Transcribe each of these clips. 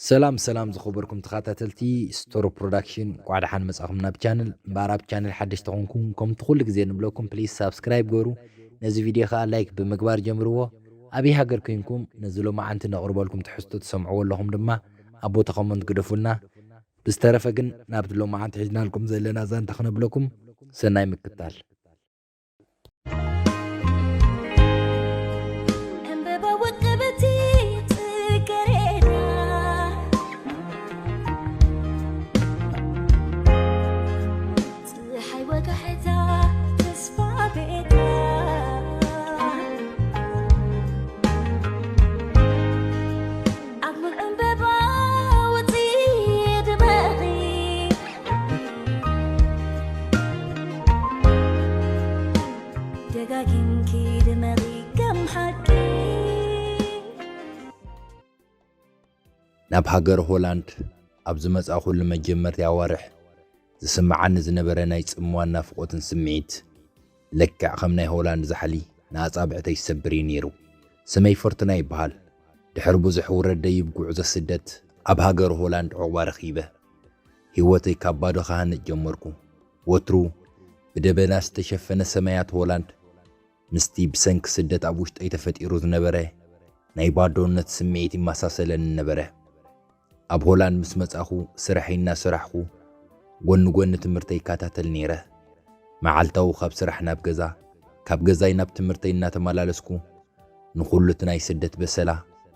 ሰላም ሰላም ዝኸበርኩም ተኸታተልቲ ስቶሪ ፕሮዳክሽን፣ እንኳዕ ደሓን መጻኹም ናብ ቻነል። እምበኣር ኣብ ቻነል ሓደሽ ተኾንኩም፣ ከምቲ ኩሉ ግዜ ንብለኩም፣ ፕሊዝ ሳብስክራይብ ገሩ፣ ነዚ ቪድዮ ከኣ ላይክ ብምግባር ጀምርዎ። ኣበይ ሃገር ኮይንኩም ነዚ ሎማዓንቲ ነቕርበልኩም ትሕዝቶ ትሰምዕዎ ኣለኹም ድማ ኣብ ቦታ ኮመንት ግደፉልና። ብዝተረፈ ግን ናብቲ ሎማዓንቲ ሒዝናልኩም ዘለና ዛንታ ክነብለኩም፣ ሰናይ ምክታል። ዕምበባ ወቀበቲ ጽጌረዳ ፀሓይ ወጋሕታ ተስፋ ቤታ ኣብ ሙን ዕምበባ ውፂ ድመቒ ደጋጊምኪ ድመቒ ከም ሓቂ ናብ ሃገር ሆላንድ ኣብ ዝመጻእኩሉ መጀመርታ ኣዋርሕ ዝስምዓኒ ዝነበረ ናይ ጽምዋን ናፍቖትን ስምዒት፣ ልክዕ ከም ናይ ሆላንድ ዛሕሊ ንኣጻብዕተይ ዝሰብር እዩ ነይሩ። ስመይ ፎርቱና ይበሃል። ድሕሪ ብዙሕ ውረድ ደይብ ጉዕዞ ስደት፣ ኣብ ሃገር ሆላንድ ዑቕባ ረኺበ። ህይወተይ ካብ ባዶ ክሃንጽ ጀመርኩ። ወትሩ ብደበና ዝተሸፈነ ሰማያት ሆላንድ፣ ምስቲ ብሰንኪ ስደት ኣብ ውሽጠይ ተፈጢሩ ዝነበረ ናይ ባዶነት ስምዒት ይመሳሰለኒ ነበረ። ኣብ ሆላንድ ምስ መጻኹ፣ ስርሐይ እናሰራሕኹ፣ ጎኒ ጎኒ ትምህርተይ ይከታተል ነይረ። መዓልታዊ ካብ ስራሕ ናብ ገዛ፣ ካብ ገዛይ ናብ ትምህርተይ እናተመላለስኩ፣ ንኹሉ እቲ ናይ ስደት በሰላ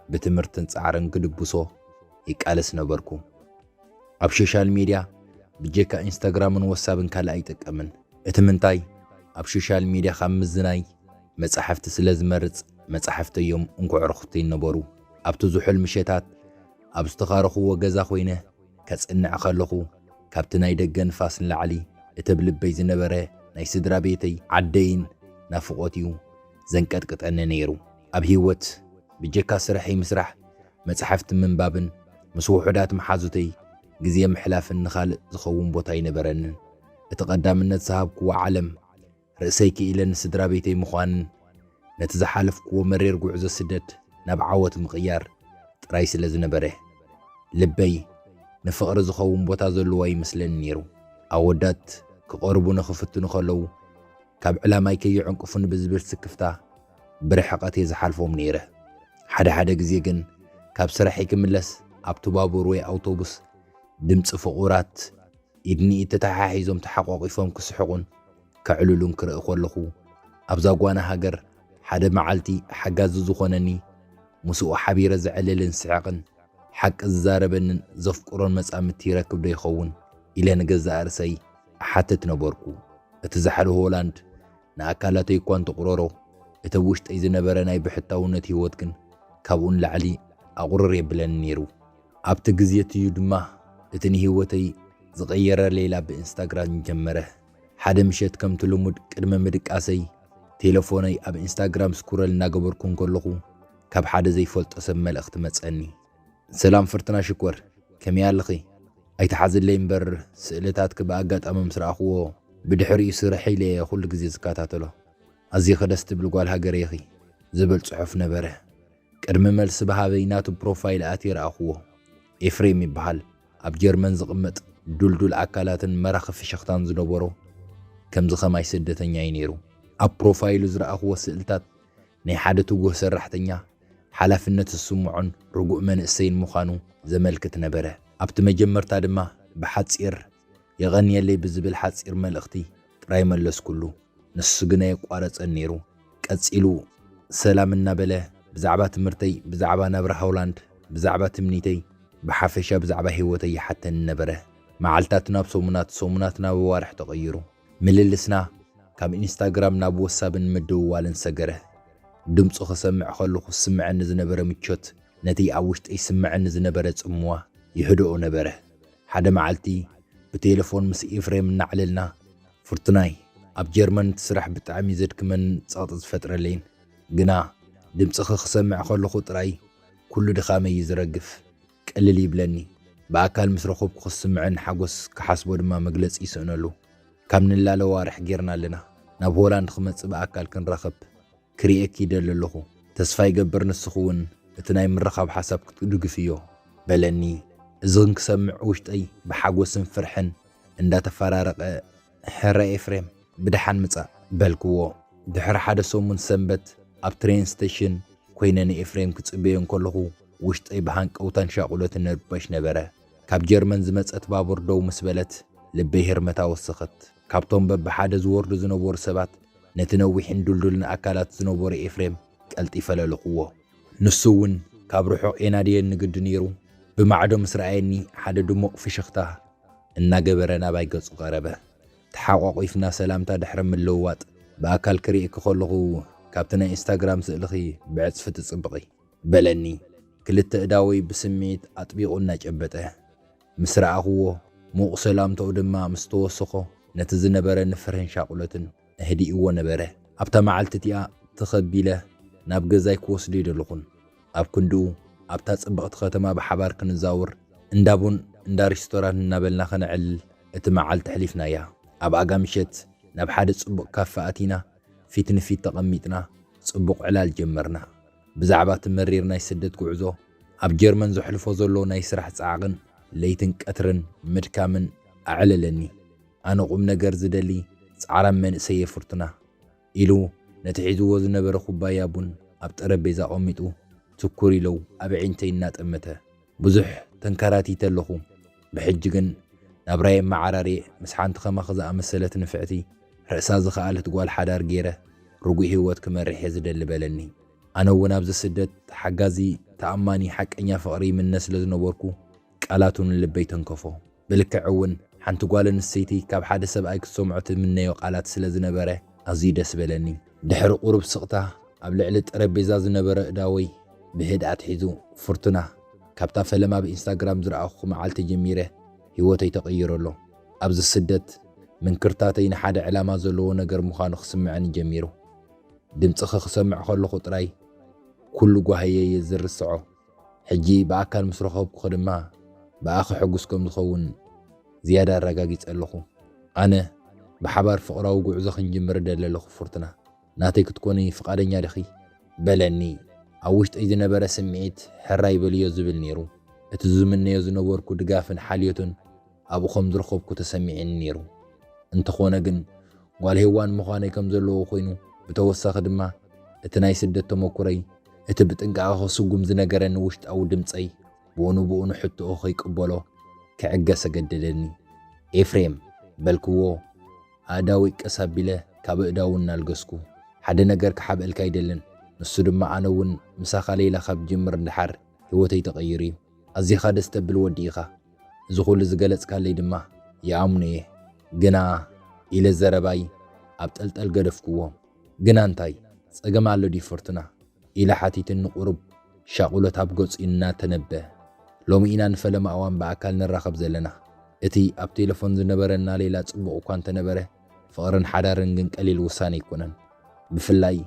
ብትምህርትን ጻዕርን ክድብሶ ይቃለስ ነበርኩ። ኣብ ሶሻል ሜድያ ብጀካ ኢንስታግራምን ወሳብን ካልእ ኣይጥቀምን። እቲ ምንታይ፣ ኣብ ሶሻል ሜድያ ካብ ምዝናይ መጻሕፍቲ ስለ ዝመርጽ፣ መጻሕፍተይ እዮም እንኮ ዕረፍተይ ነበሩ። ኣብቲ ዝሑል ምሸታት ኣብ ዝተኻረኽዎ ገዛ ኮይነ ከጽንዕ ከለኹ፣ ካብቲ ናይ ደገ ንፋስ ንላዕሊ እቲ ኣብ ልበይ ዝነበረ ናይ ስድራ ቤተይ ዓደይን ናፍቖት እዩ ዘንቀጥቅጠኒ ነይሩ። ኣብ ህይወት ብጀካ ስርሐይ ምስራሕ፣ መጻሕፍቲ ምንባብን ምስ ውሑዳት መሓዙተይ ግዜ ምሕላፍን ንኻልእ ዝኸውን ቦታ ኣይነበረንን። እቲ ቀዳምነት ዝሃብክዎ ዓለም ርእሰይ ክኢለ ንስድራ ቤተይ ምዃንን ነቲ ዝሓለፍክዎ መሪር ጉዕዞ ስደት ናብ ዓወት ምቕያር ጥራይ ስለ ዝነበረ፣ ልበይ ንፍቕሪ ዝኸውን ቦታ ዘለዎ ኣይመስለንን ነይሩ። ኣወዳት ክቐርቡኒ ክፍትኑ ከለዉ፣ ካብ ዕላማይ ከይዕንቅፉኒ ብዝብል ስክፍታ ብርሕቐት እየ ዝሓልፎም ነይረ። ሓደ ሓደ ግዜ ግን ካብ ስራሐይ ክምለስ ኣብቲ ባቡር ወይ ኣውቶቡስ ድምጺ ፍቑራት ኢድ ንኢድ ተተሓሒዞም ተሓቋቒፎም ክስሕቑን ከዕልሉን ክርኢ ከለኹ፣ ኣብዛ ጓና ሃገር ሓደ መዓልቲ ሓጋዚ ዝኾነኒ፣ ምስኡ ሓቢረ ዘዕልልን ስሕቕን ሓቂ ዝዛረበንን ዘፍቅሮን መጻምድቲ ይረክብ ዶ ይኸውን ኢለ ንገዛእ ርእሰይ እሓትት ነበርኩ። እቲ ዛሕሊ ሆላንድ ንኣካላተይ እኳ እንተቑረሮ፣ እቲ ኣብ ውሽጠይ ዝነበረ ናይ ብሕታውነት ህይወት ግን ካብኡ ንላዕሊ ኣቑርር የብለኒ ነይሩ። ኣብቲ ግዜ እቲ እዩ ድማ እቲ ንህይወተይ ዝቐየረ ሌላ ብኢንስታግራም ጀመረ። ሓደ ምሸት ከምቲ ልሙድ ቅድሚ ምድቃሰይ ቴለፎነይ ኣብ ኢንስታግራም ስኩረል እናገበርኩ እንከለኹ ካብ ሓደ ዘይፈልጦ ሰብ መልእኽቲ መጸኒ። ሰላም ፍርትና ሽኮር፣ ከመይ ኣለኺ? ኣይትሓዝለይ እምበር ስእልታትኪ ብኣጋጣሚ ምስ ረኣኽዎ ብድሕሪኡ ስርሕ ኢለ እየ ኩሉ ግዜ ዝከታተሎ። ኣዚኺ ደስ ትብሊ ጓል ሃገረይ ኢኺ ዝብል ጽሑፍ ነበረ። ቅድሚ መልሲ ብሃበይ ናቱ ፕሮፋይል ኣትየ ረኣኽዎ። ኤፍሬም ይበሃል። ኣብ ጀርመን ዝቕመጥ ዱልዱል ኣካላትን መራኺ ፍሽኽታን ዝነበሮ ከምዚ ኸማይ ስደተኛ እዩ ነይሩ። ኣብ ፕሮፋይሉ ዝረኣኽዎ ስእልታት ናይ ሓደ ትጉህ ሰራሕተኛ፣ ሓላፍነት ዝስምዖን ርጉእ መንእሰይን ምዃኑ ዘመልክት ነበረ። ኣብቲ መጀመርታ ድማ ብሓጺር የቐንየለይ ብዝብል ሓጺር መልእኽቲ ጥራይ መለስኩሉ። ንሱ ግን ኣየቋረጸን ነይሩ። ቀጺሉ ሰላም እናበለ ብዛዕባ ትምህርተይ፣ ብዛዕባ ናብራ ሆላንድ፣ ብዛዕባ ትምኒተይ፣ ብሓፈሻ ብዛዕባ ህይወተይ ይሓተኒ ነበረ። መዓልታት ናብ ሰሙናት፣ ሰሙናት ናብ ኣዋርሕ ተቐይሩ። ምልልስና ካብ ኢንስታግራም ናብ ወሳብን ምድውዋልን ሰገረ። ድምፁ ክሰምዕ ከለኹ ዝስምዐኒ ዝነበረ ምቾት ነቲ ኣብ ውሽጠይ ይስምዐኒ ዝነበረ ጽምዋ ይህድኦ ነበረ። ሓደ መዓልቲ ብቴለፎን ምስ ኤፍሬም እናዕለልና፣ ፍርቱናይ፣ ኣብ ጀርመን እቲ ስራሕ ብጣዕሚ ዘድክመንን ጸቕጢ ዝፈጥረለይን፣ ግና ድምፅኺ ክሰምዕ ከለኹ ጥራይ ኩሉ ድኻመይ እዩ ዝረግፍ፣ ቅልል ይብለኒ። ብኣካል ምስ ረኸብኩ ክስምዐኒ ሓጎስ ክሓስቦ ድማ መግለፂ ይስእነሉ። ካብ ንላለ ኣዋርሕ ጌርና ኣለና። ናብ ሆላንድ ክመፅእ ብኣካል ክንራኸብ ክርእየኪ ይደሊ ኣለኹ። ተስፋ ይገብር ንስኺ እውን እቲ ናይ ምርኻብ ሓሳብ ክትድግፍዮ። በለኒ። እዝን ክሰምዕ ውሽጠይ ብሓጎስን ፍርሕን እንዳተፈራረቐ፣ ሕረ ኤፍሬም፣ ብደሓን ምጻእ በልክዎ። ድሕሪ ሓደ ሰሙን ሰንበት ኣብ ትሬን ስቴሽን ኮይነ ንኤፍሬም ክጽበዮ እንከለኹ፣ ውሽጠይ ብሃንቀውታን ሻቑሎትን ንርበሽ ነበረ። ካብ ጀርመን ዝመጸት ባቡር ደው ምስ በለት፣ ልበይ ህርመታ ወሰኸት። ካብቶም በብሓደ ዝወርዱ ዝነበሩ ሰባት፣ ነቲ ነዊሕን ዱልዱልን ኣካላት ዝነበሮ ኤፍሬም ቀልጢፈ ለለኹዎ። ንሱ እውን ካብ ርሑቕ የናድየኒ ግዲ ነይሩ። ብማዕዶ ምስ ረኣየኒ፣ ሓደ ድሙቕ ፍሽኽታ እናገበረ ናባይ ገጹ ቀረበ። ተሓቋቒፍና ሰላምታ ድሕሪ ምልውዋጥ፣ "ብኣካል ክርእየኪ ከለኹ ካብቲ ናይ ኢንስታግራም ስእልኺ ብዕጽፊ ትጽብቒ" በለኒ፣ ክልተ እዳወይ ብስምዒት ኣጥቢቑ እናጨበጠ። ምስ ረኣኽዎ፣ ምዉቕ ሰላምታኡ ድማ ምስ ተወሰኾ፣ ነቲ ዝነበረኒ ፍርህን ሻቕሎትን ኣህዲእዎ ነበረ። ኣብታ መዓልቲ እቲኣ ተኸቢለ ናብ ገዛይ ክወስዶ ኣይደለኹን። ኣብ ክንድኡ፣ ኣብታ ጽብቕቲ ከተማ ብሓባር ክንዛውር፣ እንዳ ቡን፣ እንዳ ሪስቶራንት እናበልና ከነዕልል እቲ መዓልቲ ኣሕሊፍናያ። ኣብ ኣጋ ምሸት ናብ ሓደ ጽቡቕ ካፈ ኣቲና፣ ፊት ንፊት ተቐሚጥና ጽቡቕ ዕላል ጀመርና። ብዛዕባ እቲ መሪር ናይ ስደት ጉዕዞ፣ ኣብ ጀርመን ዘሕልፎ ዘሎ ናይ ስራሕ ጻዕቕን ለይትን ቀትርን ምድካምን ኣዕለለኒ። "ኣነ ቁም ነገር ዝደሊ ጻዕራም መንእሰይ እየ ፍርቱና" ኢሉ ነቲ ሒዝዎ ዝነበረ ኩባያ ቡን ኣብ ጠረጴዛ ኣቐሚጡ፣ ትኩር ኢሉ ኣብ ኣዒንተይ እናጠመተ፣ "ብዙሕ ተንከራቲተ ኣለኹ። ብሕጂ ግን ናብራይ ኣመዓራርየ ምስ ሓንቲ ከማኺ ዝኣመሰለት ንፍዕቲ፣ ርእሳ ዝኸኣለት ጓል ሓዳር ገይረ ርጉእ ህይወት ክመርሕ እየ ዝደሊ" በለኒ። ኣነ እውን ኣብዚ ስደት ሓጋዚ፣ ተኣማኒ፣ ሓቀኛ ፍቕሪ ይምነ ስለ ዝነበርኩ፣ ቃላቱ ንልበይ ተንከፎ። ብልክዕ እውን፣ ሓንቲ ጓል ኣንስተይቲ ካብ ሓደ ሰብኣይ ክትሰምዖ ትምነዮ ቃላት ስለ ዝነበረ፣ ኣዝዩ ደስ በለኒ። ድሕሪ ቁሩብ ስቕታ፣ ኣብ ልዕሊ ጠረጴዛ ዝነበረ እዳወይ ብህድኣት ሒዙ፣ "ፍርቱና፣ ካብታ ፈለማ ኣብ ኢንስታግራም ዝረኣኹኺ መዓልቲ ጀሚረ፣ ህይወተይ ተቐይሩ ኣሎ። ኣብዚ ስደት፣ ምንክርታተይ ንሓደ ዕላማ ዘለዎ ነገር ምዃኑ ክስምዐኒ ጀሚሩ። ድምጽኺ ክሰምዕ ከለኹ ጥራይ፣ ኩሉ ጓህየይ እየ ዝርስዖ። ሕጂ ብኣካል ምስ ረኸብኩኺ ድማ፣ ብኣኺ ሕጉስ ከም ዝኸውን ዝያዳ ኣረጋጊጸ ኣለኹ። ኣነ ብሓባር ፍቕራዊ ጉዕዞ ክንጅምር እደሊ ኣለኹ ፍርቱና። ናተይ ክትኮኒ ፍቓደኛ ዲኺ?" በለኒ። ኣብ ውሽጠይ ዝነበረ ስምዒት ሕራይ በልዮ ዝብል ነይሩ። እቲ ዝምነዮ ዝነበርኩ ድጋፍን ሓልዮትን ኣብኡ ከም ዝረኸብኩ ተሰሚዕኒ ነይሩ። እንተኾነ ግን፣ ጓል ሄዋን ምዃነይ ከም ዘለዎ ኮይኑ፣ ብተወሳኺ ድማ እቲ ናይ ስደት ተመኩረይ፣ እቲ ብጥንቃቐ ክስጉም ዝነገረኒ ውሽጣዊ ድምጸይ፣ ብኡ ንብኡ ንሕቶኡ ከይቅበሎ ክዕገስ ኣገደደኒ። "ኤፍሬም" በልክዎ፣ ኣእዳወይ ቀስ ኣቢለ ካብ ኣእዳዉ እናልገስኩ። "ሓደ ነገር ክሓብአልካ ኣይደልን፣ ንሱ ድማ ኣነ እውን ምሳኻ ሌላ ካብ ጅምር ንደሓር ህይወተይ ተቐይሩ እዩ። ኣዚኻ ደስ ተብል ወዲ ኢኻ። እዚ ኩሉ ዝገለጽካለይ ድማ ይኣምኖ እየ። ግና" ኢለ ዘረባይ ኣብ ጠልጠል ገደፍክዎ። "ግና እንታይ? ጸገም ኣሎ ድዩ ፍርቱና?" ኢላ ሓቲትኒ ቁሩብ ሻቑሎት ኣብ ገጹ እናተነበ። "ሎሚ ኢና ንፈለማ እዋን ብኣካል ንራኸብ ዘለና። እቲ ኣብ ቴሌፎን ዝነበረና ሌላ ጽቡቕ እኳ እንተነበረ፣ ፍቕርን ሓዳርን ግን ቀሊል ውሳነ ኣይኮነን። ብፍላይ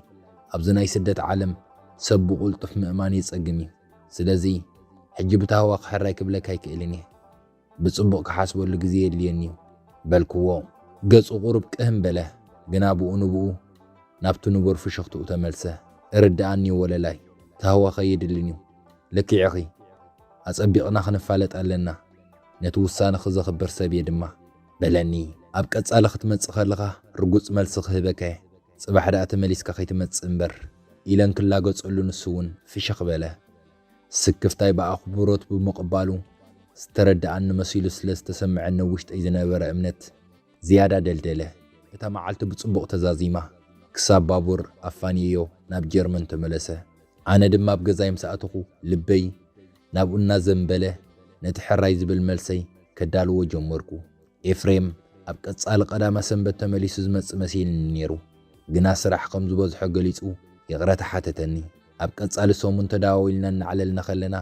ኣብዚ ናይ ስደት ዓለም ሰብ ብቕልጡፍ ምእማን የጸግም እዩ። ስለዚ ሕጂ ብታህዋኽ ሕራይ ክብለካ ኣይክእልን እየ። ብጽቡቕ ክሓስበሉ ግዜ የድልየኒ እዩ" በልክዎ። ገጹ ቁሩብ ቅህም በለ፣ ግና ብኡ ንብኡ ናብቲ ንቡር ፍሽኽትኡ ተመልሰ። "ርድኣኒ ወለላይ፣ ታህዋኽ ኣየድልን እዩ። ልክዕ ኢኺ፣ ኣጸቢቕና ክንፋለጥ ኣለና። ነቲ ውሳነኺ ዘኽብር ሰብ እየ ድማ" በለኒ። "ኣብ ቀጻሊ ክትመጽእ ከለኻ ርጉጽ መልሲ ክህበካ እየ። ጽባሕ ደኣ ተመሊስካ ከይትመጽእ እምበር" ኢለ እንክላገጸሉ፣ ንሱ እውን ፍሽኽ በለ። ስክፍታይ ብኣኽብሮት ብምቕባሉ፣ ዝተረድኣኒ መሲሉ ስለ ዝተሰምዐኒ፣ ውሽጠይ ዝነበረ እምነት ዝያዳ ደልደለ። እታ መዓልቲ ብጽቡቕ ተዛዚማ፣ ክሳብ ባቡር ኣፋንየዮ ናብ ጀርመን ተመለሰ። ኣነ ድማ ኣብ ገዛይ ምስ ኣተኹ፣ ልበይ ናብኡ እናዘንበለ፣ ነቲ ሕራይ ዝብል መልሰይ ከዳልዎ ጀመርኩ። ኤፍሬም ኣብ ቀጻሊ ቀዳመ ሰንበት ተመሊሱ ዝመጽእ መሲልኒ ነይሩ፣ ግና ስራሕ ከም ዝበዝሖ ገሊጹ ይቕረታ ሓተተኒ። ኣብ ቀጻሊ ሰሙን ተደዋዊልና እናዕለልና ከለና፣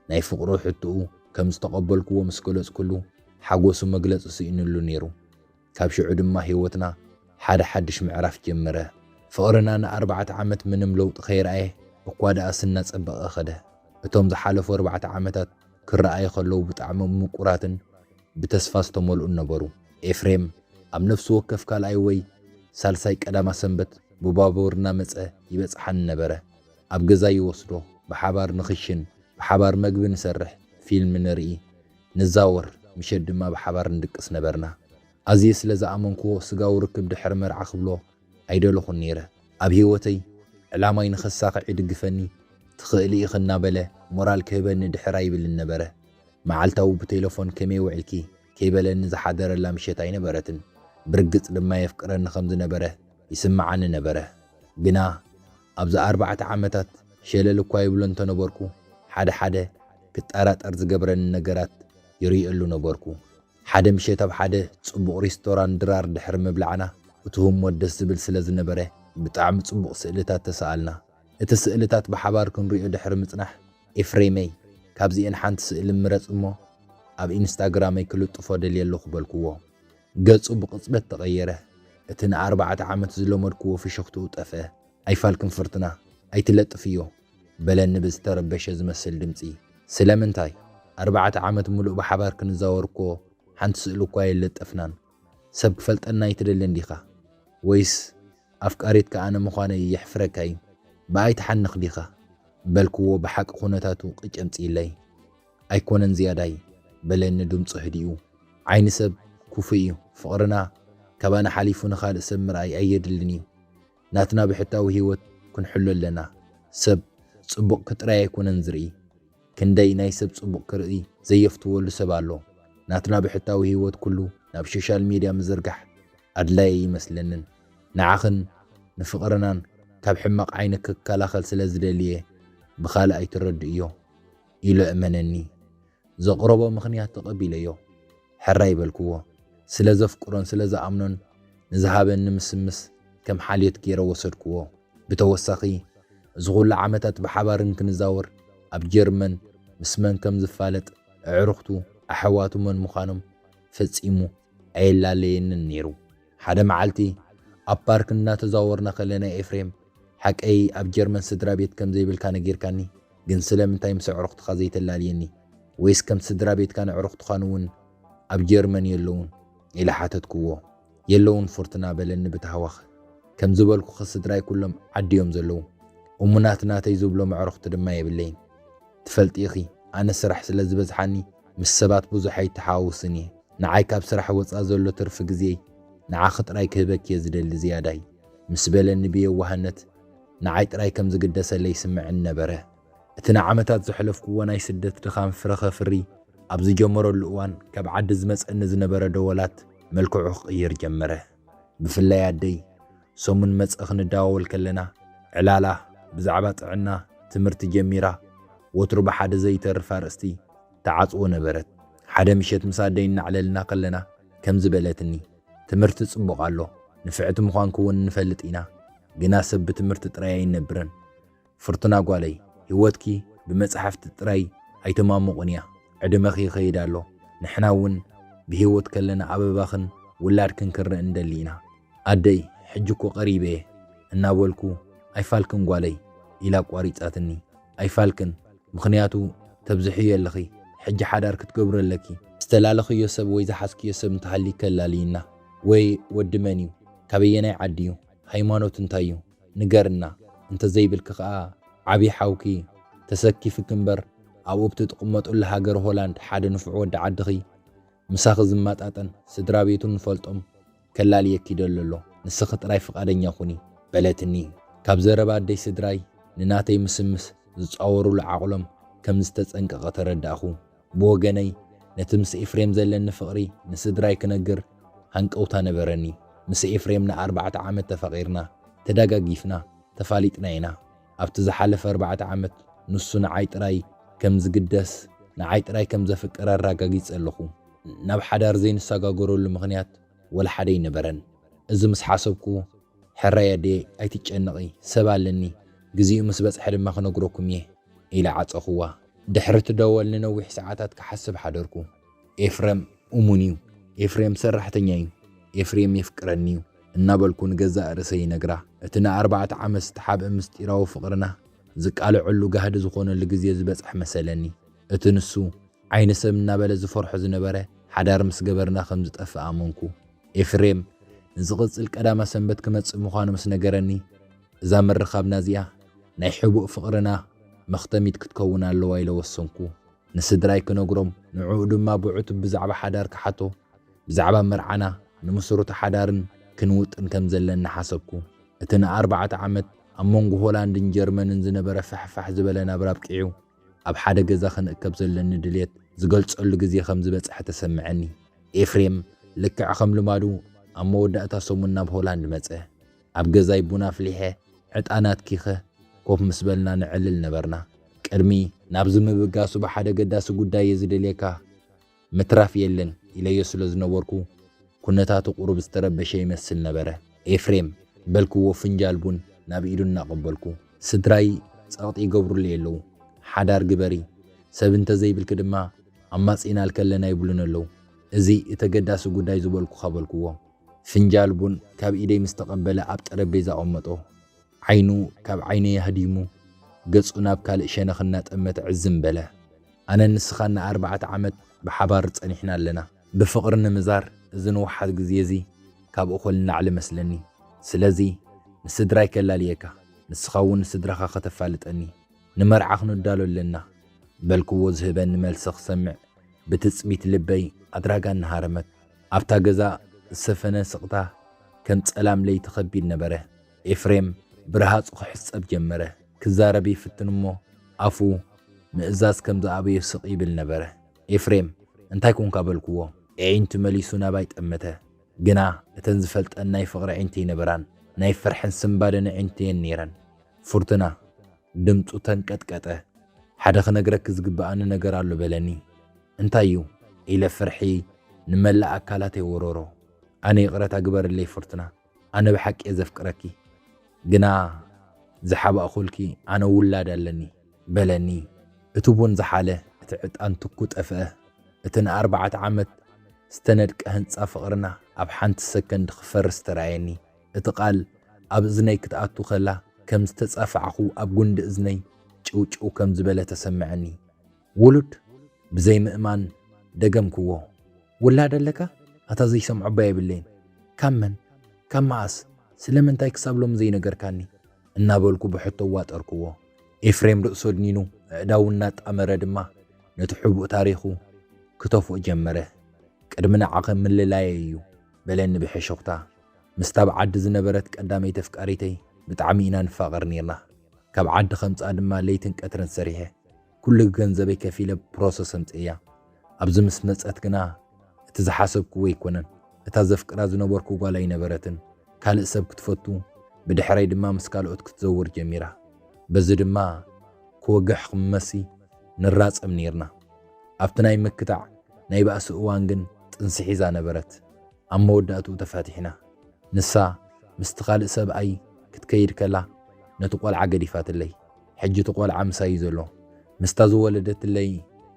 ናይ ፍቕሩ ሕቶኡ ከም ዝተቐበልክዎ ምስ ገለጽኩሉ፣ ሓጎሱ መግለጺ ስኢኑሉ ነይሩ። ካብ ሽዑ ድማ ህይወትና ሓደ ሓድሽ ምዕራፍ ጀመረ። ፍቕርና ንኣርባዕተ ዓመት ምንም ለውጢ ከይረኣየ፣ እኳ ደኣስ እናጸበቐ ከደ። እቶም ዝሓለፉ ኣርባዕተ ዓመታት ክረኣዩ ከለዉ ብጣዕሚ ምቁራትን ብተስፋ ዝተመልኡን ነበሩ። ኤፍሬም ኣብ ነፍሲ ወከፍ ካልኣይ ወይ ሳልሳይ ቀዳማ ሰንበት ብባቡር እናመጸ ይበጽሓኒ ነበረ። ኣብ ገዛ ይወስዶ፣ ብሓባር ንኽሽን፣ ብሓባር መግቢ ንሰርሕ፣ ፊልም ንርኢ፣ ንዛወር፣ ምሸት ድማ ብሓባር ንድቅስ ነበርና። ኣዝየ ስለ ዝኣመንክዎ፣ ስጋዊ ርክብ ድሕሪ መርዓ ክብሎ ኣይደለኹን ነይረ። ኣብ ህይወተይ ዕላማይ ንኸሳኽዕ ይድግፈኒ፣ ትኽእሊ ኢኺ እናበለ ሞራል ክህበኒ ድሕር ኣይብልን ነበረ። መዓልታዊ ብቴሌፎን ከመይ ውዒልኪ ከይበለኒ ዝሓደረላ ምሸት ኣይነበረትን። ብርግጽ ድማ የፍቅረኒ ከም ዝነበረ ይስምዓኒ ነበረ። ግና ኣብዚ ኣርባዕተ ዓመታት ሸለል እኳ ይብሎ እንተነበርኩ፣ ሓደ ሓደ ክጠራጠር ዝገብረኒ ነገራት ይርእየሉ ነበርኩ። ሓደ ምሸት ኣብ ሓደ ጽቡቕ ሬስቶራንት ድራር ድሕሪ ምብላዕና፣ እቲ ህሞት ደስ ዝብል ስለ ዝነበረ፣ ብጣዕሚ ጽቡቕ ስእልታት ተሰኣልና። እቲ ስእልታት ብሓባር ክንሪኦ ድሕሪ ምጽናሕ፣ "ኤፍሬመይ፣ ካብዚኤን ሓንቲ ስእሊ ምረጽ እሞ ኣብ ኢንስታግራመይ ክልጥፎ ደልየ ኣለኹ" በልክዎ። ገጹ ብቕጽበት ተቐየረ። እቲ ንኣርባዕተ ዓመት ዝለመድክዎ ፍሽኽትኡ ጠፍአ። "ኣይፋልክን ፍርቱና፣ ኣይትለጥፍዮ" በለኒ ብዝተረበሸ ዝመስል ድምጺ። "ስለምንታይ? ኣርባዕተ ዓመት ምሉእ ብሓባር ክንዛወር እኮ ሓንቲ ስእሊ እኳ የለጠፍናን። ሰብ ክፈልጠና ኣይትደልን ዲኻ? ወይስ ኣፍቃሪትካ ኣነ ምዃነይ የሕፍረካ እዩ? ብኣይ ትሓንኽ ዲኻ?" በልክዎ ብሓቂ ኩነታቱ ቅጭ ኣምጺእለይ። "ኣይኮነን ዝያዳይ" በለኒ ድምጹ ህዲኡ። "ዓይኒ ሰብ ክፉእ እዩ። ፍቕርና ካባና ሓሊፉ ንኻልእ ሰብ ምርኣይ ኣየድልን እዩ። ናትና ብሕታዊ ህይወት ክንሕሎ ኣለና። ሰብ ጽቡቕኪ ጥራይ ኣይኮነን ዝርኢ፣ ክንደይ ናይ ሰብ ጽቡቕ ክርኢ ዘየፍትወሉ ሰብ ኣሎ። ናትና ብሕታዊ ህይወት ኩሉ ናብ ሶሻል ሚድያ ምዝርጋሕ ኣድላዪ ኣይመስለንን። ንዓኽን ንፍቕርናን ካብ ሕማቕ ዓይኒ ክከላኸል ስለ ዝደልየ ብኻልእ ኣይትረድእዮ" ኢሉ እመነኒ። ዘቕረቦ ምኽንያት ተቐቢለዮ። ሕራይ በልክዎ። ስለ ዘፍቅሮን ስለ ዝኣምኖን ንዝሃበኒ ምስምስ ከም ሓልዮት ገይረ ወሰድክዎ። ብተወሳኺ፣ እዚ ኹሉ ዓመታት ብሓባር እንክንዛወር፣ ኣብ ጀርመን ምስ መን ከም ዝፋለጥ፣ ኣዕሩኽቱ፣ ኣሕዋቱ መን ምዃኖም ፈጺሙ ኣየላለየንን ነይሩ። ሓደ መዓልቲ ኣብ ፓርክ እናተዛወርና ከለና፣ "ኤፍሬም፣ ሓቀይ ኣብ ጀርመን ስድራ ቤት ከም ዘይብልካ ነጊርካኒ፣ ግን ስለምንታይ ምስ ኣዕሩኽትኻ ዘይተላልየኒ? ወይስ ከም ስድራ ቤትካን ኣዕሩኽትኻን እውን ኣብ ጀርመን የለውን?" ኢለ ሓተትክዎ። "የለውን ፍርቱና" በለኒ ብታህዋኽ። "ከም ዝበልኩኺ ስድራይ ኩሎም ዓዲ እዮም ዘለዉ። እሙናት ናተይ ዝብሎም ኣዕሩኽቲ ድማ የብለይን። ትፈልጢ ኢኺ፣ ኣነ ስራሕ ስለ ዝበዝሓኒ ምስ ሰባት ብዙሕ ኣይተሓዋውስን እየ። ንዓይ ካብ ስራሕ ወጻ ዘሎ ትርፊ ግዜይ ንዓኺ ጥራይ ክህበኪ እየ ዝደሊ ዝያዳይ" ምስ በለኒ ብየዋህነት፣ ንዓይ ጥራይ ከም ዝግደሰለይ ይስምዕኒ ነበረ። እቲ ንዓመታት ዘሕለፍክዎ ናይ ስደት ድኻም ፍረ ከፍሪ ኣብ ዝጀመረሉ እዋን፣ ካብ ዓዲ ዝመጸኒ ዝነበረ ደወላት መልክዑ ክቕይር ጀመረ። ብፍላይ ኣደይ፣ ሰሙን መጸ ክንደዋወል ከለና፣ ዕላላ ብዛዕባ ጥዕና፣ ትምህርቲ ጀሚራ፣ ወትሩ ብሓደ ዘይተርፍ ኣርእስቲ ትዓጽዎ ነበረት። ሓደ ምሸት ምስ ኣደይ እናዕለልና ከለና ከምዚ በለትኒ፣ "ትምህርቲ ጽቡቕ ኣሎ፣ ንፍዕቲ ምዃንኪ እውን ንፈልጥ ኢና፣ ግና ሰብ ብትምህርቲ ጥራይ ኣይነብርን። ፍርቱና ጓለይ፣ ህይወትኪ ብመጻሕፍቲ ጥራይ ኣይተማሙቕን እያ። ዕድመኺ ይኸይድ ኣሎ። ንሕና እውን ብህይወት ከለና ኣበባኽን ውላድክን ክንርኢ ንደሊ ኢና። ኣደይ፣ ሕጂ እኮ ቀሪበ እየ" እናበልኩ፣ "ኣይፋልክን ጓለይ" ኢላ ኣቋሪጻትኒ። "ኣይፋልክን፣ ምኽንያቱ ተብዝሕዮ ኣለኺ። ሕጂ ሓዳር ክትገብሪ ኣለኪ። ዝተላለኽዮ ሰብ ወይ ዝሓዝክዮ ሰብ እንተሃልዩ ከላልይና። ወይ ወዲ መን እዩ? ካበየናይ ዓዲ እዩ? ሃይማኖት እንታይ እዩ? ንገርና። እንተዘይብልኪ ከኣ ዓቢ ሓውኪ ተሰኪፍኪ እምበር፣ ኣብኡ ብትቕመጡሉ ሃገር ሆላንድ ሓደ ንፉዕ ወዲ ዓድኺ ምሳኺ ዝመጣጠን ስድራ ቤቱ ንፈልጦም ከላልየኪ ይደሊ ኣሎ። ንስኺ ጥራይ ፍቓደኛ ኩኒ" በለትኒ። ካብ ዘረባ ኣደይ ስድራይ ንናተይ ምስምስ ዝጻወሩሉ ዓቕሎም ከም ዝተጸንቀቐ ተረዳእኹ። ብወገነይ፣ ነቲ ምስ ኤፍሬም ዘለኒ ፍቕሪ ንስድራይ ክነግር ሃንቀውታ ነበረኒ። ምስ ኤፍሬም ንኣርባዕተ ዓመት ተፋቒርና፣ ተደጋጊፍና፣ ተፋሊጥና ኢና። ኣብቲ ዝሓለፈ ኣርባዕተ ዓመት ንሱ ንዓይ ጥራይ ከም ዝግደስ፣ ንዓይ ጥራይ ከም ዘፍቅር ኣረጋጊጸ ኣለኹ። ናብ ሓዳር ዘይንሰጋገረሉ ምኽንያት ወላ ሓደ ኣይነበረን። እዚ ምስ ሓሰብኩ፣ "ሕራይ ኣደየ፣ ኣይትጨነቒ፣ ሰብ ኣለኒ፣ ግዜኡ ምስ በጽሐ ድማ ክነግረኩም እየ" ኢለ ዓጸኹዋ። ድሕሪ እቲ ደወል ንነዊሕ ሰዓታት ክሓስብ ሓደርኩ። "ኤፍረም እሙን እዩ፣ ኤፍሬም ሰራሕተኛ እዩ፣ ኤፍሬም የፍቅረኒ እዩ" እናበልኩ ንገዛእ ርእሰይ ይነግራ። እቲ ንኣርባዕተ ዓመት ዝተሓብአ ምስጢራዊ ፍቕርና ዝቃልዐሉ ጋህዲ ዝኾነሉ ግዜ ዝበጽሐ መሰለኒ። እቲ ንሱ ዓይኒ ሰብ እናበለ ዝፈርሖ ዝነበረ ሓዳር ምስ ገበርና ከም ዝጠፍእ ኣመንኩ። ኤፍሬም ንዝቕጽል ቀዳማ ሰንበት ክመጽእ ምዃኑ ምስ ነገረኒ፣ እዛ ምርኻብና እዚኣ ናይ ሕቡእ ፍቕርና መኽተሚት ክትከውን ኣለዋ ኢለ ወሰንኩ። ንስድራይ ክነግሮም፣ ንዕኡ ድማ ብዕቱብ ብዛዕባ ሓዳር ክሓቶ፣ ብዛዕባ መርዓና፣ ንምስሩት ሓዳርን ክንውጥን ከም ዘለኒ ሓሰብኩ። እቲ ንኣርባዕተ ዓመት ኣብ መንጎ ሆላንድን ጀርመንን ዝነበረ ፋሕፋሕ ዝበለ ናብራ ኣብቂዑ፣ ኣብ ሓደ ገዛ ክንእከብ ዘለኒ ድልየት ዝገልጸሉ ግዜ ከም ዝበጽሐ ተሰምዐኒ። ኤፍሬም ልክዕ ከም ልማዱ ኣብ መወዳእታ ሰሙን ናብ ሆላንድ መጸ። ኣብ ገዛይ ቡን ኣፍሊሐ፣ ዕጣን ኣትኪኸ ኮፍ ምስ በልና ነዕልል ነበርና። ቅድሚ ናብዚ ምብጋሱ ብሓደ ገዳሲ ጉዳይ እየ ዝደልየካ፣ ምትራፍ የለን ኢለዮ ስለ ዝነበርኩ፣ ኩነታቱ ቁሩብ ዝተረበሸ ይመስል ነበረ። ኤፍሬም፣ በልክዎ ፍንጃል ቡን ናብ ኢዱ እናቐበልኩ። ስድራይ ጸቕጢ ይገብሩለይ ኣለዉ። ሓዳር ግበሪ፣ ሰብ እንተዘይብልኪ ድማ ኣማጺእናልኪ ኣለና ይብሉኒ ኣለዉ። እዚ እቲ ኣገዳሲ ጉዳይ ዝበልኩኻ በልክዎ። ፍንጃል ቡን ካብ ኢደይ ምስ ተቐበለ ኣብ ጠረጴዛ ኣቐመጦ። ዓይኑ ካብ ዓይነይ ኣህዲሙ፣ ገጹ ናብ ካልእ ሸነኽ እናጠመተ ዕዝም በለ። ኣነን ንስኻን ንኣርባዕተ ዓመት ብሓባር ጸኒሕና ኣለና። ብፍቕሪ ንምዛር እዚ ንውሓት ግዜ እዚ ካብ እኹል ንላዕሊ መስለኒ። ስለዚ ንስድራይ ከላልየካ፣ ንስኻ እውን ንስድራኻ ከተፋልጠኒ። ንመርዓ ክንዳሎ ኣለና በልክዎ ዝህበኒ መልሲ ክሰምዕ ብትጽቢት ልበይ ኣድራጋ እናሃረመት። ኣብታ ገዛ ዝሰፈነ ስቕታ ከም ጸላም ለይቲ ከቢድ ነበረ። ኤፍሬም ብረሃጹ ክሕጸብ ጀመረ። ክዛረብ ይፍትን እሞ ኣፉ ምእዛዝ ከም ዝኣበዮ ስቕ ይብል ነበረ። ኤፍሬም፣ እንታይ ኮንካ በልክዎ። ኣዒንቱ መሊሱ ናባይ ጠመተ። ግና እተን ዝፈልጠን ናይ ፍቕሪ ኣዒንቲ ኣይነበራን። ናይ ፍርሕን ስንባደን ኣዒንቲ እየን ነይረን። ፍርቱና፣ ድምጹ ተንቀጥቀጠ። ሓደ ክነግረኪ ዝግብኣኒ ነገር ኣሎ በለኒ። እንታይ እዩ? ኢለ ፍርሒ ንመላእ ኣካላተይ ወረሮ። ኣነ ይቕረታ ግበርለይ ፍርቱና፣ ኣነ ብሓቂ እየ ዘፍቅረኪ። ግና ዝሓባእኹልኪ ኣነ ውላድ ኣለኒ በለኒ። እቲ ቡን ዝሓለ፣ እቲ ዕጣን ትኩ ጠፍአ። እቲ ንኣርባዕተ ዓመት ዝተነድቀ ህንጻ ፍቕርና ኣብ ሓንቲ ሰከንድ ክፈርስ ተራእየኒ። እቲ ቃል ኣብ እዝነይ ክትኣቱ ከላ ከም ዝተጻፋዕኹ ኣብ ጉንዲ እዝነይ ጭውጭው ከም ዝበለ ተሰምዐኒ። ውሉድ? ብዘይ ምእማን ደገምክዎ። ውላድ ኣለካ? ኣታ ዘይሰምዖ እባ የብለይን። ካብ መን? ካብ መኣስ? ስለምንታይ ክሳብ ሎሚ ዘይነገርካኒ? እናበልኩ ብሕቶ ኣዋጠርክዎ። ኤፍሬም ርእሱ ኣድኒኑ ኣእዳዉ እናጣመረ ድማ ነቲ ሕቡእ ታሪኹ ክተፍኦ ጀመረ። ቅድሚ ንዓኸ ምልላየይ እዩ በለኒ ብሕሹኽታ። ምስታ ኣብ ዓዲ ዝነበረት ቀዳመይቲ ኣፍቃሪተይ ብጣዕሚ ኢና ንፋቐር ኔርና። ካብ ዓዲ ከምጽኣ ድማ ለይትን ቀትርን ሰሪሐ ኩሉ ገንዘበይ ከፊለ ፕሮሰስ ኣምጽእያ። ኣብዚ ምስ መጸት ግና እቲ ዝሓሰብክዎ ኣይኮነን። እታ ዘፍቅራ ዝነበርኩ ጓል ኣይነበረትን። ካልእ ሰብ ክትፈቱ፣ ብድሕረይ ድማ ምስ ካልኦት ክትዘውር ጀሚራ። በዚ ድማ ክወግሕ ክመሲ ንራጸም ኔርና። ኣብቲ ናይ ምክታዕ ናይ ባእሲ እዋን ግን ጥንሲ ሒዛ ነበረት። ኣብ መወዳእትኡ ተፋቲሕና። ንሳ ምስቲ ካልእ ሰብኣይ ክትከይድ ከላ ነቲ ቆልዓ ገዲፋትለይ። ሕጂ እቲ ቆልዓ ምሳይ እዩ ዘሎ። ምስታ ዝወለደትለይ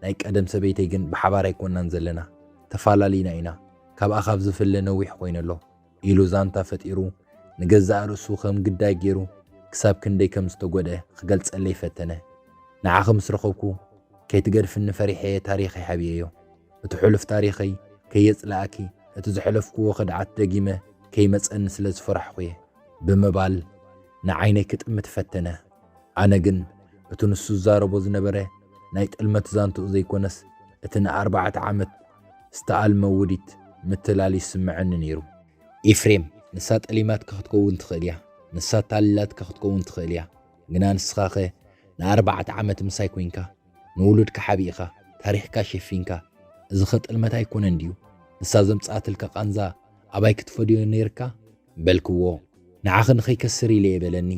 ናይ ቀደም ሰበይተይ ግን ብሓባር ኣይኮናን ዘለና። ተፋላሊና ኢና። ካብኣ ካብ ዝፍለ ነዊሕ ኮይነ ኣሎ። ኢሉ ዛንታ ፈጢሩ ንገዛእ ርእሱ ከም ግዳይ ገይሩ ክሳብ ክንደይ ከም ዝተጎድአ ክገልጸለይ ፈተነ። ንዓኺ ምስ ረኸብኩ ከይትገድፍኒ ፈሪሐ እየ ታሪኸይ ሓቢኤዮ። እቲ ሕሉፍ ታሪኸይ ከየጽልኣኪ እቲ ዘሕለፍክዎ ከድዓት ደጊመ ከይመጸኒ ስለ ዝፈራሕኹ እየ ብምባል ንዓይነይ ክጥምት ፈተነ። ኣነ ግን እቲ ንሱ ዝዛረቦ ዝነበረ ናይ ጥልመት ዛንትኡ ዘይኮነስ እቲ ንኣርባዕተ ዓመት ዝተኣልመ ውዲት ምትላል ይስምዐኒ ነይሩ። ኤፍሬም፣ ንሳ ጠሊማትካ ክትከውን ትኽእል እያ፣ ንሳ ኣታሊላትካ ክትከውን ትኽእል እያ። ግና ንስኻኸ ንኣርባዕተ ዓመት ምሳይ ኮይንካ፣ ንውሉድካ ሓቢእኻ፣ ታሪኽካ ሸፊንካ፣ እዚኸ ጥልመት ኣይኮነን ድዩ? ንሳ ዘምጽኣትልካ ቃንዛ ኣባይ ክትፈድዮ ነይርካ? በልክዎ። ንዓኺ ንኸይከስር ኢለ እየ በለኒ።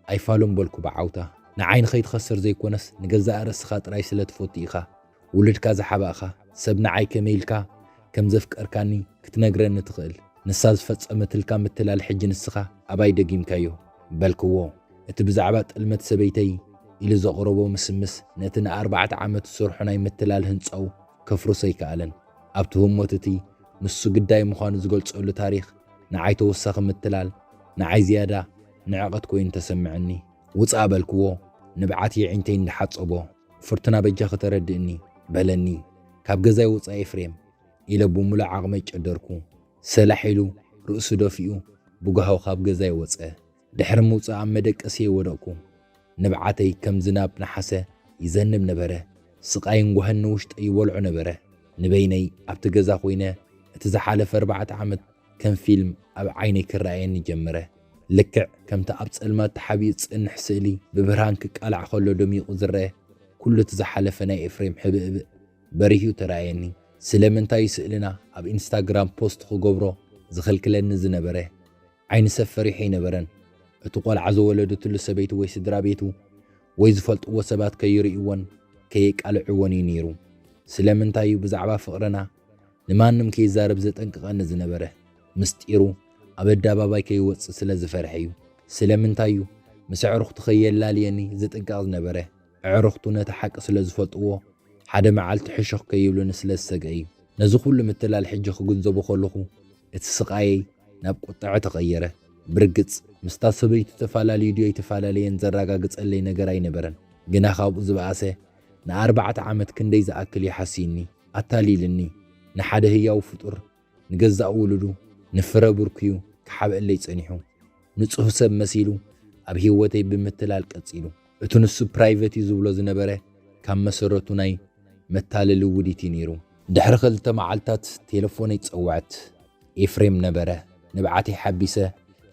ኣይፋሉን በልኩ ብዓውታ። ንዓይ ንኸይትኸስር ዘይኮነስ ንገዛእ ርእስኻ ጥራይ ስለ ትፈቱ ኢኻ። ውሉድካ ዝሓባእኻ ሰብ ንዓይ ከመይ ኢልካ ከም ዘፍቀርካኒ ክትነግረኒ ትኽእል። ንሳ ዝፈጸመትልካ ምትላል ሕጂ ንስኻ ኣባይ ደጊምካዮ በልክዎ። እቲ ብዛዕባ ጥልመት ሰበይተይ ኢሉ ዘቕረቦ ምስምስ ነቲ ንኣርባዕተ ዓመት ዝሰርሖ ናይ ምትላል ህንጻኡ ከፍርሶ ኣይከኣለን። ኣብቲ ህሞት እቲ ንሱ ግዳይ ምዃኑ ዝገልጸሉ ታሪኽ ንዓይ ተወሳኺ ምትላል፣ ንዓይ ዝያዳ ንዕቐት ኮይኑ ተሰምዐኒ። ውጻእ በልክዎ፣ ንብዓት የዒንተይ እንዳሓጸቦ። ፍርቱና በጃኺ ተረድእኒ በለኒ። ካብ ገዛይ ውጻእ ኤፍሬም ኢለ ብምሉእ ዓቕመይ ጨደርኩ። ሰላሕ ኢሉ ርእሱ ደፊኡ ብጓሁ ካብ ገዛይ ወጸ። ድሕሪ ምውጻእ ኣብ መደቀሲየ ወደቕኩ። ንብዓተይ ከም ዝናብ ነሓሰ ይዘንብ ነበረ። ስቓይን ጓህን ንውሽጠይ ይበልዖ ነበረ። ንበይነይ ኣብቲ ገዛ ኮይነ፣ እቲ ዝሓለፈ ኣርባዕተ ዓመት ከም ፊልም ኣብ ዓይነይ ክረኣየኒ ጀመረ። ልክዕ ከምቲ ኣብ ጸልማት ተሓቢኡ ዝጸንሕ ስእሊ ብብርሃን ክቃላዕ ከሎ ደሚቑ ዝረአ፣ ኩሉ እቲ ዝሓለፈ ናይ ኤፍሬም ሕብእብእ በሪሁ ተራእየኒ። ስለምንታይ እዩ ስእልና ኣብ ኢንስታግራም ፖስት ክገብሮ ዝኽልክለኒ ዝነበረ? ዓይኒ ሰብ ፈሪሑ ኣይነበረን። እቲ ቆልዓ ዝወለደትሉ ሰበይቲ ወይ ስድራ ቤቱ ወይ ዝፈልጥዎ ሰባት ከይርእይዎን ከየቃልዕዎን እዩ ነይሩ። ስለምንታይ እዩ ብዛዕባ ፍቕርና ንማንም ከይዛረብ ዘጠንቅቐኒ ዝነበረ? ምስጢሩ ኣብ ኣደባባይ ከይወጽእ ስለ ዝፈርሐ እዩ። ስለምንታይ እዩ ምስ ኣዕሩኽቱ ከየላልየኒ ዝጥንቀቕ ዝነበረ? ኣዕሩኽቱ ነቲ ሓቂ ስለ ዝፈልጥዎ፣ ሓደ መዓልቲ ሕሹኽ ከይብሉኒ ስለ ዝሰግአ እዩ። ነዚ ኩሉ ምትላል ሕጂ ክግንዘቦ ከለኹ፣ እቲ ስቓየይ ናብ ቁጥዐ ተቐየረ። ብርግጽ፣ ምስታ ሰበይቱ ተፈላለዩ ድዩ ኣይተፈላለየን ዘረጋግጸለይ ነገር ኣይነበረን። ግና ካብኡ ዝበኣሰ፣ ንኣርባዕተ ዓመት ክንደይ ዝኣክል እዩ ሓስይኒ፣ ኣታሊልኒ። ንሓደ ህያው ፍጡር፣ ንገዛእ ውሉዱ፣ ንፍረ ብርኩዩ ክሓብአለይ ጸኒሑ። ንጹህ ሰብ መሲሉ ኣብ ህይወተይ ብምትላል ቀጺሉ። እቲ ንሱ ፕራይቨት እዩ ዝብሎ ዝነበረ፣ ካብ መሰረቱ ናይ መታለሊ ውዲት እዩ ነይሩ። ድሕሪ ክልተ መዓልታት ቴሌፎነይ ጸውዐት። ኤፍሬም ነበረ። ንብዓተይ ሓቢሰ፣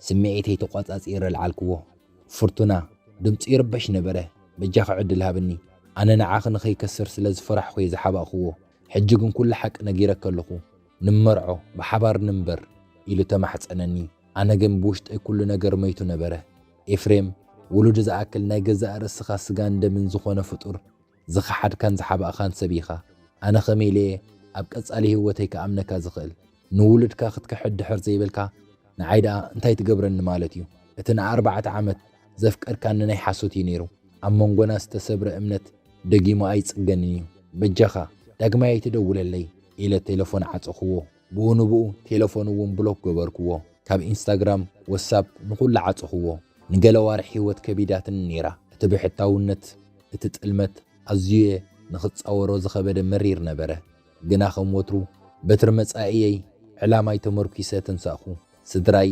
ስምዒተይ ተቋጻጺረ ልዓልክዎ። ፍርቱና፣ ድምጹ ይርበሽ ነበረ። በጃኺ ዕድል ሃብኒ፣ ኣነ ንዓኺ ንኸይከስር ስለ ዝፈራሕኹ እየ ዝሓባእክዎ። ሕጂ ግን ኩሉ ሓቂ ነጊረኪ ኣለኹ። ንመርዖ፣ ብሓባር ንንበር፣ ኢሉ ተማሕጸነኒ። ኣነ ግን ብውሽጠይ ኩሉ ነገር መይቱ ነበረ። ኤፍሬም፣ ውሉድ ዝኣክል ናይ ገዛእ ርእስኻ ስጋን ደምን ዝኾነ ፍጡር ዝኸሓድካን ዝሓባእኻን ሰብ ኢኻ። ኣነ ከመይ ኢለ እየ ኣብ ቀጻሊ ህይወተይ ክኣምነካ ዝኽእል? ንውሉድካ ክትክሕድ ድሕር ዘይበልካ፣ ንዓይ ደኣ እንታይ ትገብረኒ ማለት እዩ? እቲ ንኣርባዕተ ዓመት ዘፍቀርካኒ ናይ ሓሶት እዩ ነይሩ። ኣብ መንጎና ዝተሰብረ እምነት ደጊሙ ኣይጽገንን እዩ። በጃኻ ዳግማይ ኣይትደውለለይ፣ ኢለ ቴሌፎን ዓጸኽዎ። ብኡ ንብኡ ቴሌፎን እውን ብሎክ ገበርክዎ። ካብ ኢንስታግራም፣ ወትሳፕ ንኹሉ ዓጸኽዎ። ንገለ ኣዋርሕ ህይወት ከቢዳትኒ ነይራ። እቲ ብሕታውነት፣ እቲ ጥልመት ኣዝዩ እየ ንኽጻወሮ ዝኸበደ መሪር ነበረ። ግና ከም ወትሩ በትሪ መጻኢየይ ዕላማይ ተመርኲሰ ተንሳእኹ። ስድራይ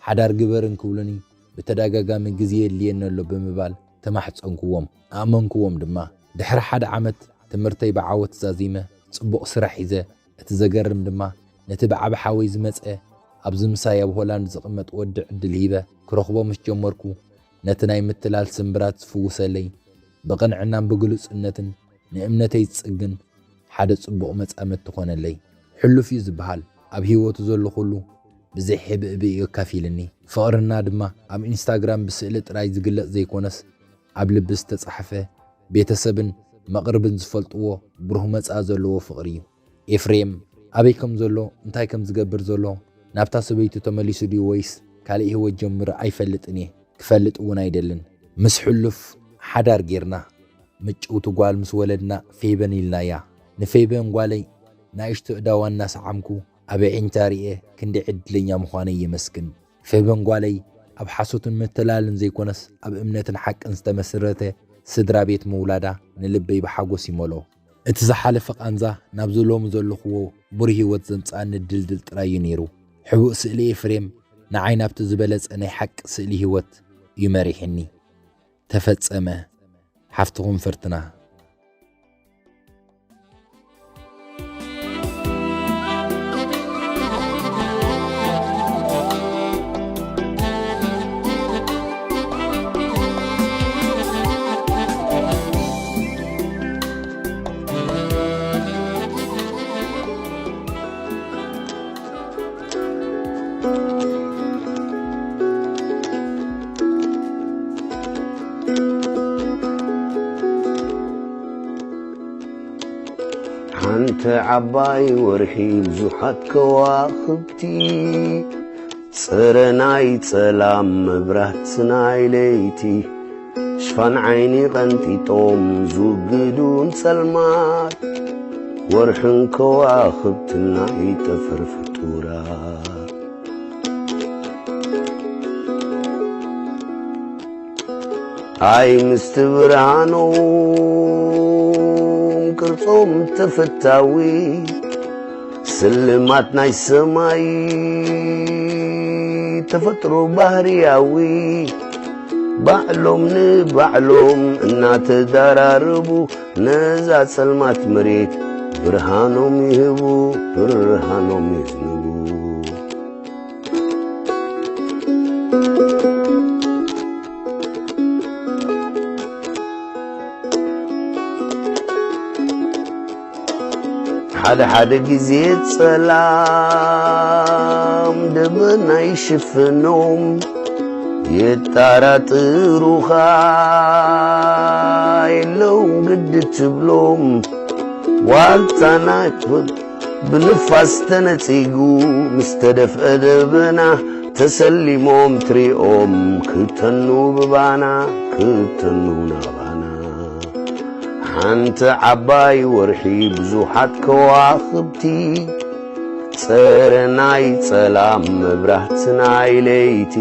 ሓዳር ግበር እንክብሉኒ ብተደጋጋሚ ግዜ የድልየኒ ኣሎ ብምባል ተማሕጸንክዎም፣ ኣእመንክዎም ድማ። ድሕሪ ሓደ ዓመት ትምህርተይ ብዓወት ዛዚመ፣ ጽቡቕ ስራሕ ሒዘ፣ እቲ ዘገርም ድማ ነቲ ብዓቢ ሓወይ ዝመጸ ኣብዚ ምሳይ ኣብ ሆላንድ ዝቕመጥ ወዲ ዕድል ሂበ ክረኽቦ ምስ ጀመርኩ፣ ነቲ ናይ ምትላል ስምብራት ዝፍውሰለይ፣ ብቕንዕናን ብግሉጽነትን ንእምነተይ ዝጽግን ሓደ ጽቡቕ መጻምድቲ ኾነለይ። ሕሉፍ እዩ ዝበሃል፣ ኣብ ህይወቱ ዘሎ ኩሉ ብዘይ ሕብእብእ እዩ ኣካፊልኒ። ፍቕርና ድማ ኣብ ኢንስታግራም ብስእሊ ጥራይ ዝግለጽ ዘይኮነስ፣ ኣብ ልቢ ዝተጻሕፈ፣ ቤተሰብን መቕርብን ዝፈልጥዎ ብሩህ መጻኢ ዘለዎ ፍቕሪ እዩ። ኤፍሬም ኣበይ ከም ዘሎ፣ እንታይ ከም ዝገብር ዘሎ፣ ናብታ ሰበይቱ ተመሊሱ ድዩ ወይስ ካልእ ህይወት ጀሚሩ ኣይፈልጥን እየ። ክፈልጥ እውን ኣይደልን። ምስ ሕሉፍ ሓዳር ጌርና፣ ምጭውቲ ጓል ምስ ወለድና ፌበን ኢልናያ። ንፌበን ጓለይ ንኣሽቱ ኣእዳዋ እናሰዓምኩ ኣብ ኣዒንታ ርእየ ክንደይ ዕድለኛ ምዃነይ የመስግን። ፌበን ጓለይ ኣብ ሓሶትን ምትላልን ዘይኮነስ ኣብ እምነትን ሓቅን ዝተመስረተ ስድራ ቤት ምውላዳ ንልበይ ብሓጎስ ይመልኦ። እቲ ዝሓለፈ ቃንዛ ናብዚ ሎሚ ዘለኽዎ ብሩህ ህይወት ዘምጽኣኒ ድልድል ጥራይ እዩ ነይሩ። ሕቡእ ስእሊ ኤፍሬም ንዓይ ናብቲ ዝበለጸ ናይ ሓቂ ስእሊ ህይወት እዩ መሪሕኒ። ተፈጸመ። ሓፍትኹም ፍርትና። ሓንቲ ዓባይ ወርሒ ብዙሓት ከዋኽብቲ፣ ጽረ ናይ ጸላም መብራት ናይ ለይቲ፣ ሽፋን ዓይኒ ቀንጢጦም ዝውግዱን ጸልማት፣ ወርሕን ከዋኽብትን ናይ ጠፈር ፍጡራት። ኣይ ምስቲ ብርሃኖም ቅርጾም ተፈታዊ፣ ስልማት ናይ ሰማይ ተፈጥሮ ባህርያዊ፣ ባዕሎም ንባዕሎም እናተዳራረቡ ነዛ ጸልማት መሬት ብርሃኖም ይህቡ፣ ብርሃኖም ይህቡ። ሓደ ሓደ ግዜ ጸላም ደበና ይሽፍኖም፣ የጣራጥሩኻ የለውን ግዲ ትብሎም። ዋልታና ብንፋስ ተነጺጉ ምስ ተደፍአ ደበና ተሰሊሞም ትሪኦም ክተኑ ብባና ክተኑ ናባና። ሓንቲ ዓባይ ወርሒ ብዙሓት ከዋኽብቲ፣ ጸረ ናይ ጸላም መብራህቲ ናይ ለይቲ፣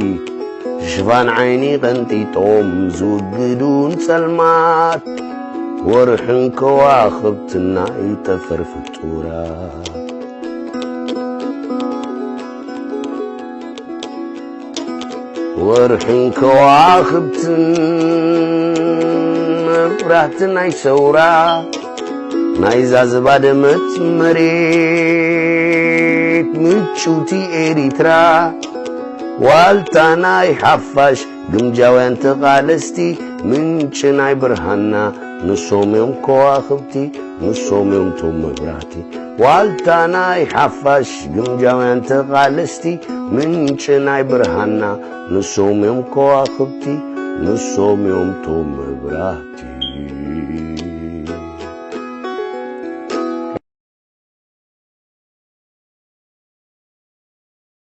ሽፋን ዓይኒ ቀንጢጦም ዝውግዱን ጸልማት፣ ወርሕን ከዋኽብትን ናይ ጠፈር ፍጡራት። ወርሕን ከዋኽብትን መብራህቲ ናይ ሰውራ፣ ናይዛ ዝባደመት መሬት ምጭውቲ ኤሪትራ፣ ዋልታ ናይ ሓፋሽ ግምጃውያን ተቓለስቲ፣ ምንጪ ናይ ብርሃንና ንሶም እዮም ከዋኽብቲ፣ ንሶም እዮም ቶም መብራህቲ። ዋልታ ናይ ሓፋሽ ግምጃውያን ተቓለስቲ፣ ምንጪ ናይ ብርሃንና ንሶም እዮም ከዋኽብቲ፣ ንሶም እዮም ቶም መብራህቲ።